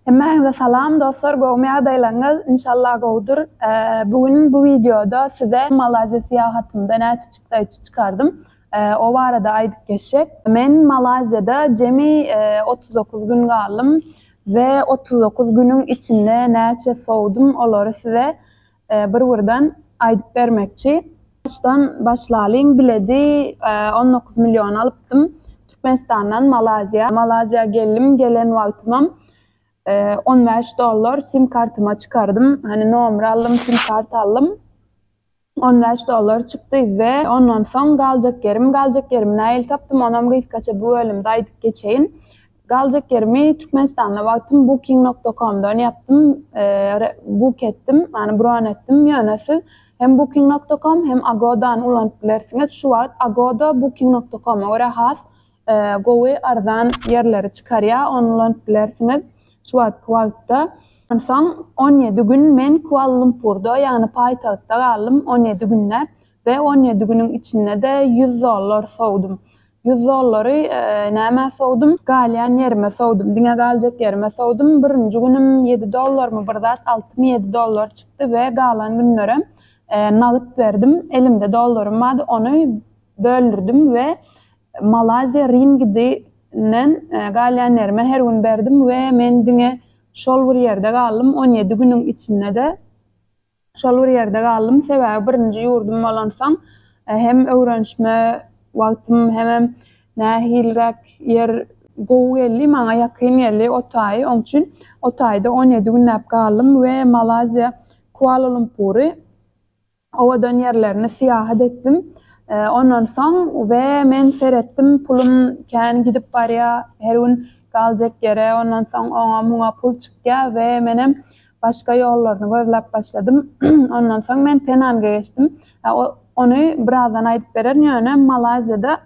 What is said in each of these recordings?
Hemmäňize salam dostlar gowmy ýagdaýlaryňyz inşallah gowudyr. Bu gün bu wideoda size Malaýziýa syýahatymda näçe çykdaýçy çykardym o barada aýdyp geçjek. Men Malaýziýada jemi 39 gün galdym we 39 günüň içinde näçe sowdum olary size bir birden aýdyp bermekçi. Başdan başlalyň biledi 19 million alypdym Türkmenistandan Malaýziýa. Malaýziýa geldim gelen wagtymam 15 dollar sim kartyma çykardym. Hani nomer aldym sim kart aldym. 15 dollar çykdy we ondan soň galjak ýerim galjak ýerimi nähili tapdym onam gysgaça bu bölümde aýdyp geçeýin. Galjak ýerimi Türkmenistanda wagtym booking nokta komdan ýapdym, book etdim, ýagny bron etdim. Ýöne siz hem booking nokta kom hem Agodany ulanyp bilersiňiz. Şu wagt Agoda booking nokta koma görä has gowy arzan ýerleri çykarýar, ony ulanyp bilersiňiz şu wagtky wagtda. Onsoň 17 gün men Kuala Lumpurda, ýagny paýtagtda galdym 17 günläp we 17 günüň içinde-de 100 dollar sowdum. 100 dollary nämä sowdum? Galýan ýerime sowdum. Diňe galjak ýerime sowdum. Birinji günüm 7 dollarmy bir zat, altymy 7 dollar çykdy we galan günlerem nagt berdim. Elimde dollarym bardy, ony böldürdim we Malaýziýa ringidinden galýan ýerime her gün berdim we men diňe şol bir ýerde galdym. 17 günüň içinde-de Şol bir ýerde galdym, sebäbi birinji ýurdum bolansoň hem öwrenişme wagtym hemem nähiliräk ýer gowy geldi, maňa ýakyn geldi o taýy, oň üçin o taýda 17 günläp galdym we Malaýziýa Kuala Lumpury owadan ýerlerini syýahat etdim. Ondan soň we men seretdim pulum kän gidip barýar her gün galjak ýere, ondan soň oňa muňa pul çykýar we menem Başga ýollaryny gözläp başladym. Ondan soň men Penanga geçdim. Ony birazdan aýdyp bererin, ýöne Malaýziýada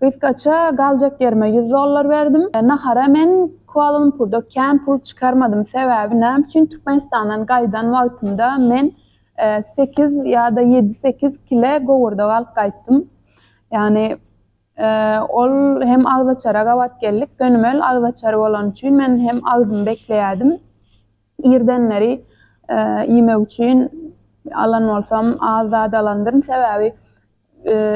gysgaça galjak ýerime 100 dollar berdim. Nahara men Kuala Lumpurda kän pul çykarmadym. Sebäbi näme üçin Türkmenistandan gaýdan wagtymda men 8 ýa-da 7-8 kile gowurdak alyp gaýtdym. Ýagny Ol hem agzaçara gabat geldik. Gönümel agzaçar bolany üçin men hem agzymy bekleýärdim. Irdenleri iýmek üçin alan bolsam az zat alandyryn. Sebäbi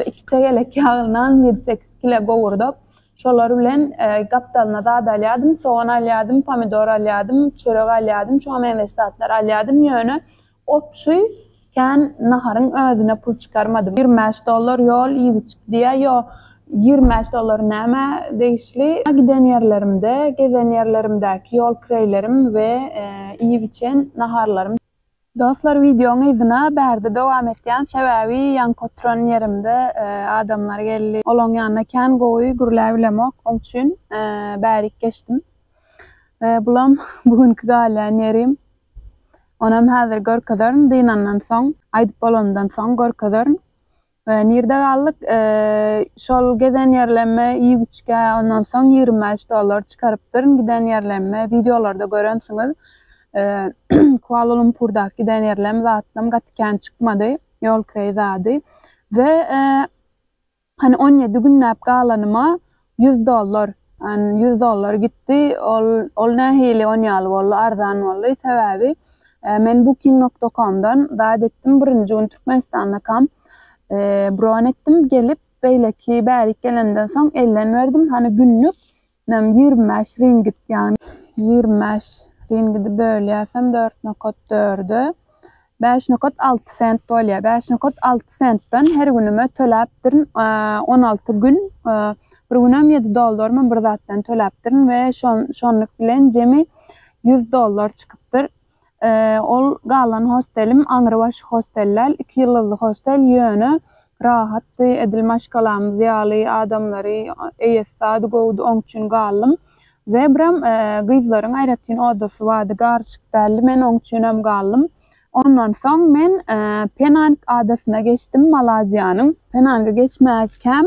iki tegelek ýagly nan, ýedi-sekiz kile gowurdak. Şolar bilen gapdalyna zat alýardym. Sogan alýardym, pomidor alýardym, çörek alýardym. Şoňa meňzeş zatlar alýardym. Ýöne Opşy kän naharyň özüne pul çykarmadym. 25 dollar ýol iýip-içip diýýä. Ýo, 25 dollar nämä degişli? Giden ýerlerimde, gezen ýerlerimdäki ýol kireýlerim we iýip-içen naharlarym. Dostlar wideoň yzyna bärde dowam etýän sebäbi ýaňky oturan ýerimde adamlar geldi. Olaň ýanynda kän gowy gürläbilemok oň üçin bärik geçdim. Bulam bu günki galýan ýerim. Onam häzir görkezerin, dynandan soň, aýdyp bolandan soň görkezerin. Nirde galdyk? Şol gezen ýerlerime iýip-içgä, ondan soň 25 dollar çykarypdyryn giden ýerlerime, wideolarda görensiňiz. Kuala Lumpurdaky giden ýerlerim zatlam gaty kän çykmady, ýol kireý zady. We Hani 17 günläp galanyma 100 dollar, yani 100 dollar gitdi. Ol ol nähili on ýaly boldy, arzan boldy. Sebäbi e, men booking.com'dan zat etdim. Birinji gün Türkmenistandakam e, bron etdim. Gelip beýleki bärik gelenden soň elden berdim. Hani günlük Nem 25 ringit ýagny 25 ringidi bölýäsem 4.4-e 5.6 sent bolýar. 5.6 sentden her günüme töläpdirin 16 gün bir günem 7 dollarmy bir zatdan töläpdirin we şonluk bilen jemi 100 dollar çykypdyr. Ol galan hostelim aňrybaş hostel däl, iki ýyldyzly hostel, ýöne rahatdy, edil maşgalamyz ýaly adamlary, eýesi zady gowudy, oň üçin galdym. We birem gyzlaryň aýratyn odasy bardy, garyşyk däldi, men oň üçinem galdym. Ondan soň men Penang adasyna geçdim, Malaýziýanyň. Penanga geçmäkäm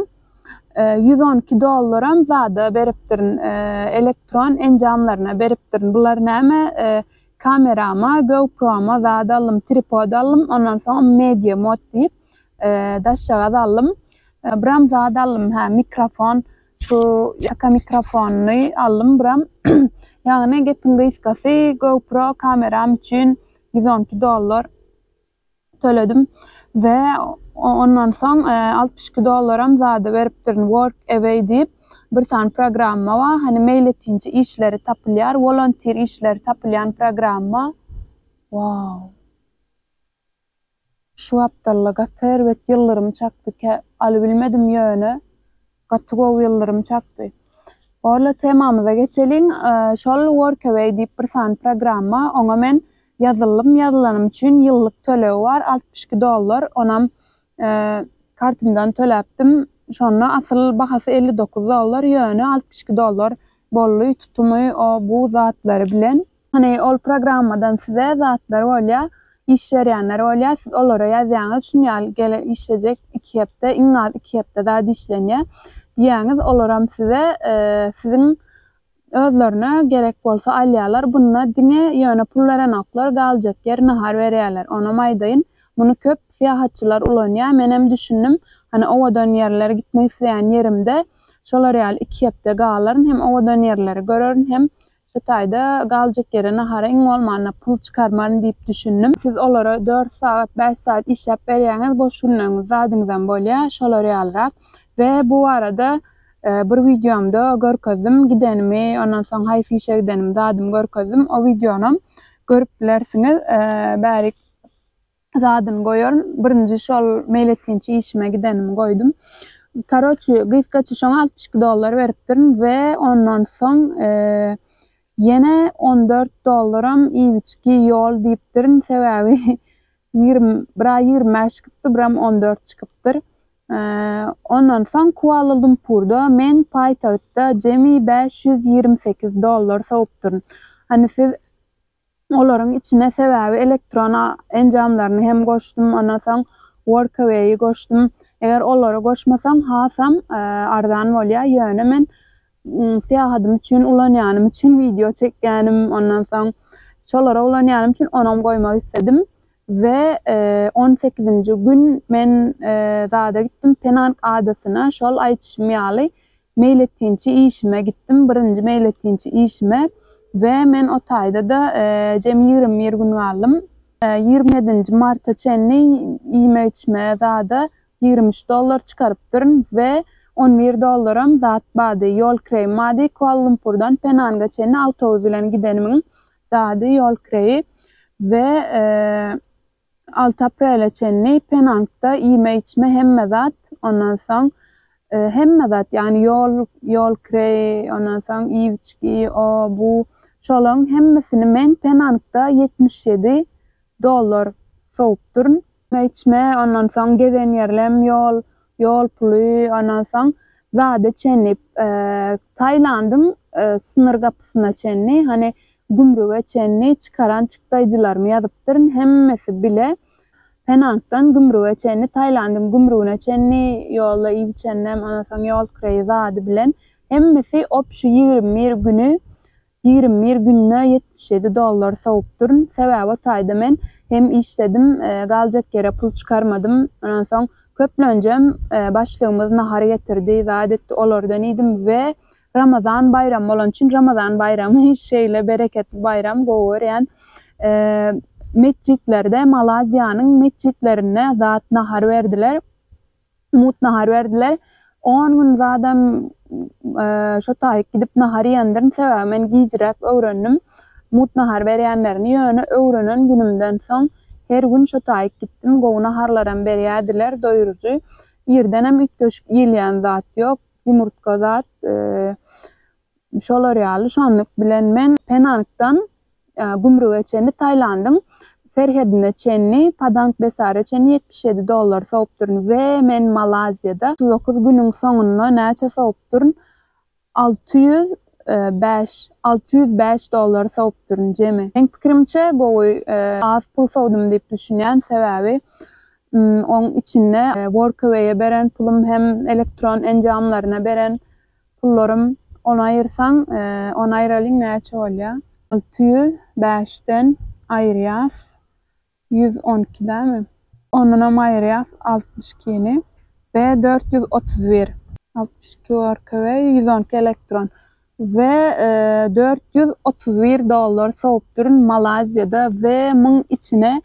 112 dollaram zada beripdirin, elektron enjamlaryna beripdirin. Bular näme? Kamerama, GoPro-ma zat aldym, tripod aldym, ondan soň Media Mod diýip, daşjagaz aldym. Biram zat aldym, hä, mikrofon. Şu ýaka mikrofonyny aldym biram. Ýagny gepiň gysgasy GoPro kameram üçin 112 dollar töledim we ondan soň 62 dollaram zada beripdirin Workaway diýip bir sany programma bar. Hani meýletinçi işleri tapylýar, wolontir işleri tapylýan programma. Wow. Şu gapdalda gaty erbet ýyldyrym çakdy kä alybilmedim ýöne gaty gowy ýyldyrym çakdy. Borla temamyza geçeliň şol workaway diýip bir sany programma oňa men ýazyldym ýazylanym üçin ýyllyk tölegi bar 62 dollar onam kartymdan töläpdim şonda asyl bahasy 59 dollar ýöne 62 dollar boldy tutumy o bu zatlary bilen. Hany ol programmadan size zatlar bolýa, iş berýänler bolýa, siz olara ýazýaňyz şun ýaly gele işlejek iki hepde, iň az iki hepde zat işlenýä diýýäňiz, olaram size siziň özlerine gerek bolsa alýalar, bunda diňe ýöne pul berenoklar, galjak ýer, nahar berýäler, onam aýdaýyn, muny köp syýahatçylar ulanýa, menem düşündim, hany owadan ýerler gitmek isleýän ýerimde şolar ýaly iki hepde galaryn, hem owadan ýerleri görerin, hem Şu taýda galjak ýere nahara iň bolmanda pul çykarmaryn diýip düşündim. Siz olara dört sagat, bäş sagat işläp berýäňiz, boş günleriňiz zadyňyzam bolýar, şolar ýalyrak. We bu barada bir wideomda görkezdim gidenimi, ondan soň haýsy işe gidenimi zadymy görkezdim. O wideonam görüp bilersiňiz. Bärik zadyny goýaryn. Birinji şol meýletinçi işime gidenimi goýdum. Karoçi, gysgaça şoňa 62 dollar beripdirin we ondan soň ýene 14 dollaram iýip-içgi ýol diýipdirin. Sebäbi 20, bir aý 25 çykypdy, biram 14 çykypdyr. Ondan soň Kuala-Lumpurda men paýtagtda jemi 528 dollar sowupdyryn. Hany siz Olaryň içine sebäbi elektron enjamlaryny hem goşdum, ondan soň Workaway-i goşdum. Eger olary goşmasaň hasam arzan bolýar. Ýöne men syýahatym üçin ulanýanym üçin wideo çekýänim, ondan soň şolara ulanýanym üçin onam goýmak isledim. We on sekizinji gün men zada gitdim, Penang adasyna, şol aýdyşym ýaly meýletinçi işime gitdim, birinji meýletinçi işime we men o taýda-da jemi 21 gün galdym. 27-nji marta çenli iýme-içme zada 23 dollar çykarypdyryn we 11 dollaram zat bady, ýol kireýim bady, Kuala-Lumpurdan Penanga çenli awtobus bilen gidenimiň zady, ýol kireýi we 6 aprele çenli Penangda iýme-içme hemme zat, ondan soň hemme zat, ýagny ýol, ýol kireý, ondan soň iýip-içgi, o, bu, şolaryň hemmesini men Penangda 77 dollar sowupdyryn. Iýme-içme, ondan soň gezen ýerlem, ýol, ýol puly, ondan soň zada çenli, Tailandyň synyr gapysyna çenli, hany gümrüge çenli çykaran çykdaýjylarymy ýazypdyryn, hemmesi bile Penangdan gümrüge çenli, Tailandyň gümrügine çenli ýolda iýip-içenlem, ondan soň ýol kireýi zady bilen hemmesi obşi 21 güni, 21 günde 77 dollar sowupdyryn. Sebäbi o taýda men hem işledim, galjak ýere pul çykarmadym. Ondan soň köplenjem başlygymyz nahar getirdi, zat etdi, olardan iýdim we Ramazan baýramy bolany üçin Ramazan baýramy şeýle bereketli baýram gowy görýän. Metjitlerde Malaziýanyň metjitlerinde zat nahar berdiler. Mugt nahar berdiler. On gün zadam şo taýyk gidip nahar iýendirin. Sebäbi men gijräk öwrendim mugt nahar berýänlerini. Ýöne öwrenen günümden soň her gün şo taýyk gitdim. Gowy naharlaram berýärdiler, doýuryjy. Irdenem üýtgeşik iýilýän zat ýok. Ýumurtga zat şolar ýaly şonluk bilen men Penangdan gümrüge çenli Tailandyň serhedine çenli Padang Besara çenli 77 dollar sowupdyryn we men Malaziýada 39 günüň soňunda näçe sowupdyryn 605 605 dollar sowupdyryn jemi. Meň pikirimçe gowy az pul sowdum diýip düşünýän sebäbi Oň içinde Workaway-e beren pulum hem elektron enjamlaryna beren pullarym ony aýyrsaň, ony aýralyň näçe bolýar? 605-den aýyrýas 112 dämi? Ondanam aýyrýas 62-ni we 431. 62 orka we 112 elektron we 431 dollar sowupdyryn Malaýziýada we muň içine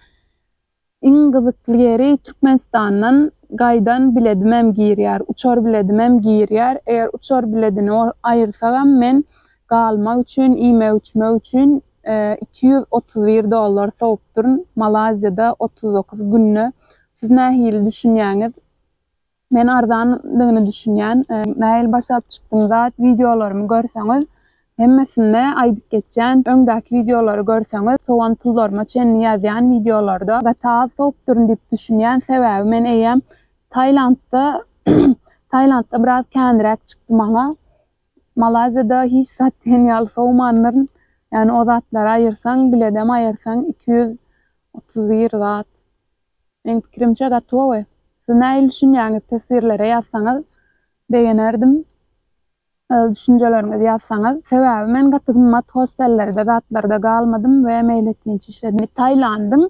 iň gyzykly ýeri Türkmenistandan gaýdan biledimem girýär, uçar biledimem girýär. Eger uçar biledini aýyrsagam men galmak üçin, iýmek-içmek üçin 231 dollar sowupdyryn Malaýziýada 39 günde. Siz nähili düşünýäňiz? Men arzandygyny düşünýän. Nähili baş alyp çykdym zat wideolarymy görseňiz hemmesinde aýdyp geçýän. Öňdäki wideolary görseňiz sowan pullaryma çenli ýazýan wideolarda. Gaty az sowupdyryn diýip düşünýän sebäbi men eýýäm Tailandda Tailandda biraz känräk çykdy maňa. Malaýziýada hiç zat diýen ýaly sowmandyryn. Ýagny o zatlary aýyrsaň biledem aýyrsaň 231 zat. Meň pikirimçe gaty gowy. Siz nähili düşünýäňiz teswirlere ýazsaňyz begenerdim. Öz düşünjeleriňizi ýazsaňyz. Sebäbi men gaty gymmat hostellerde zatlarda galmadym we meýletinçi işledim. Tailandyň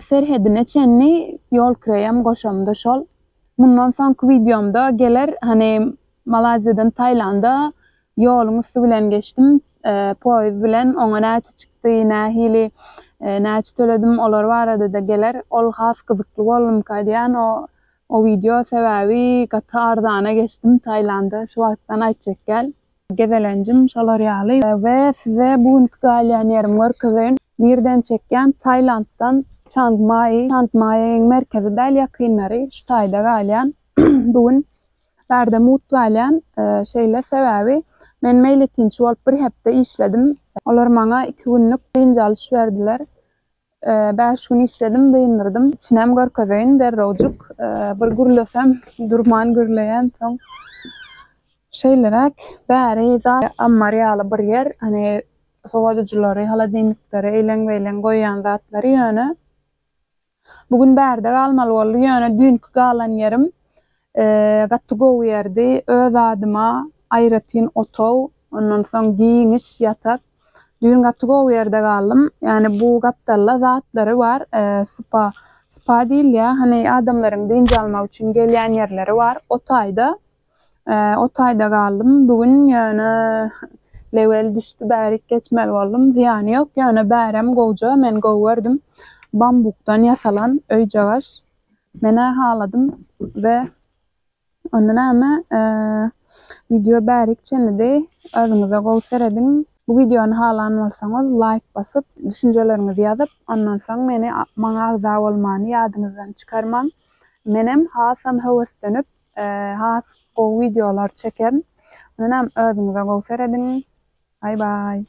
serhedine çenli ýol kireýem goşamda şol. Mundan soňky wideomda geler hany Malaýziýadan Tailanda ýoluň üsti bilen geçdim. Poýez bilen oňa näçe çykdy, nähili, näçe töledim olar barada-da geler. Ol has gyzykly boldumyka diýýän o o wideo sebäbi gaty arzana geçdim Tailanda şu wagtdan aýtjak däl. Gezelenjim şolar ýaly we size bu günki galýan ýerimi görkezeýin. Nirden çekýän? Tailanddan Çang Mai. Çang Maiň merkezi däl ýakynlary şu taýda galýan. Bu gün Bärde mugt galýan. Şeýle sebäbi men meýletinçi bolup bir hepde işledim. Olar maňa iki günlük dynç alyş berdiler. Bäş gün işledim, dyndyrdym. Içinem görkezeýin derrewjik. Bir gürlesem durman gürleýän soň. Şeýleräk bäri zat ammar ýaly bir ýer. Hany sowadyjylary, holodilnikleri, eýleň-beýleň goýýan zatlary ýöne Bu gün bärde galmaly boldy, ýöne düýnki galan ýerim gaty gowy ýerdi. Öz adyma aýratyn otag, ondan soň giňiş ýatak. Düýn gaty gowy ýerde galdym. Ýagny bu gapdalda zatlary bar, spa, spa diýilýär. Hany adamlaryň dynç almak üçin gelýän ýerleri bar. O taýda O taýda galdym. Bu gün ýöne lewel düşdi, bärik geçmeli boldum. Zyýany ýok, ýöne bärem gowja, men gowy gördüm. Bambukdan ýasalan öýjagaş. Men-ä haladym we onda näme, wideo bärik çenlidi. Özüňize gowy serediň. Bu wideony halan bolsaňyz laýk basyp, düşünjeleriňizi ýazyp, ondan soň meni maňa agza bolmany ýadyňyzdan çykarmaň. Menem hasam höweslenip has gowy wideolar çekerin. Mundanam özüňize gowy serediň. Bay bay.